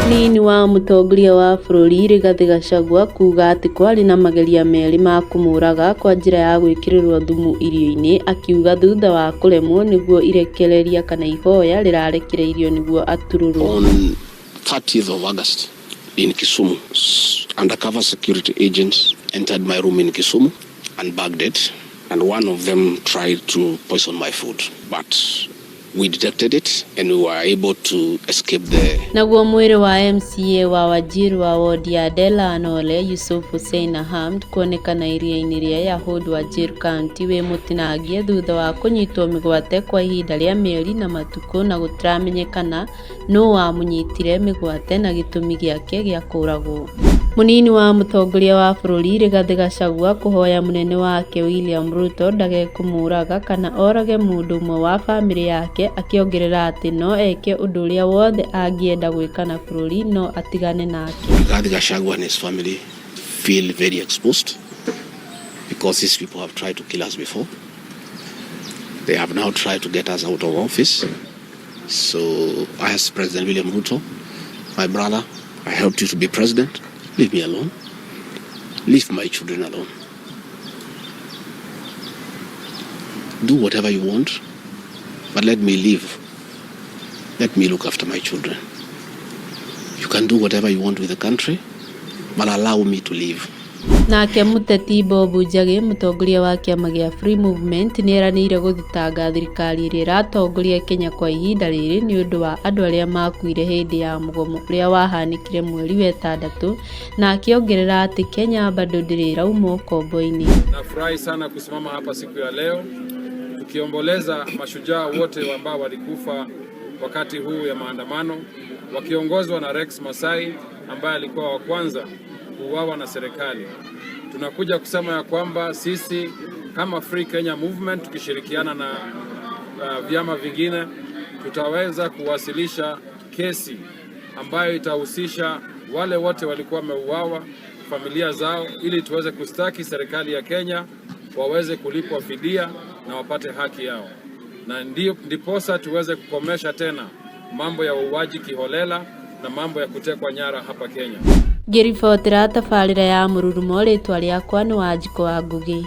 Mũnini wa mũtongoria wa bũrũri Rigathĩ Gachagua kuuga atĩ kwarĩ na mageria merĩ ma kũmũũraga kwa njĩra ya gwĩkĩrĩrwo thumu irio-inĩ, akiuga thutha wa kũremwo nĩguo irekereria kana ihoya rĩrarekereirio nĩguo aturũrwo. On 30th of August in Kisumu, undercover security agents entered my room in Kisumu and bugged it, and one of them tried to poison my food, but we detected it and we were able to escape the Naguo mwĩrĩ wa MCA wa Wajir wa wodi ya Dela Anole Yusuf Hussein Ahmed kuonekana iria-inĩ rĩa Yahud Wajir County wĩ mũtinangie thutha wa kũnyitwo mĩgwate kwa ihinda rĩa mĩeri na matukũ na gũtiramenyekana nũ wamũnyitire mĩgwate na gĩtũmi gĩake gĩa kũũragwo. Mũnini wa mũtongoria wa bũrũri Rigathĩ Gachagua kũhoya mũnene wake William Ruto ndagekũmũũraga kana orage mũndũ ũmwe wa bamĩrĩ yake akĩongerera atĩ no eke ũndũ ũrĩa wothe angĩenda gwĩka na bũrũri no atigane nake. Rigathi Gachagua and his family feel very exposed because these people have tried to kill us before. They have now tried to get us out of office. So I asked President William Ruto, my brother, I helped you to be president. Leave me alone. Leave my children alone. Do whatever you want, but let me live. Let me look after my children. You can do whatever you want with the country, but allow me to live. Nake mũteti Bob Njagi, mũtongoria wa kĩama gĩa Free Movement, nĩ eranĩire gũthitanga thirikari ĩrĩa ĩratongoria Kenya kwa ihinda rĩrĩ nĩ ũndũ wa andũ arĩa makuire hĩndĩ ya mũgomo ũrĩa wahanĩkire mweri wa ĩtandatũ na akĩongerera atĩ Kenya bado ndĩrĩ ĩrauma ũkombo-inĩ. Nafurahi sana kusimama hapa siku ya leo tukiomboleza mashujaa wote ambao walikufa wakati huu ya maandamano wakiongozwa na Rex Masai ambaye alikuwa wa kwanza kuuawa na serikali. Tunakuja kusema ya kwamba sisi kama Free Kenya Movement tukishirikiana na vyama vingine tutaweza kuwasilisha kesi ambayo itahusisha wale wote walikuwa wameuawa, familia zao, ili tuweze kustaki serikali ya Kenya waweze kulipwa fidia na wapate haki yao, na ndio ndiposa tuweze kukomesha tena mambo ya uuaji kiholela na mambo ya kutekwa nyara hapa Kenya. Ngĩribotera tabarĩra ya Mũrurumo rĩtwa rĩakwa nĩ Wanjikũ wa Ngũgĩ.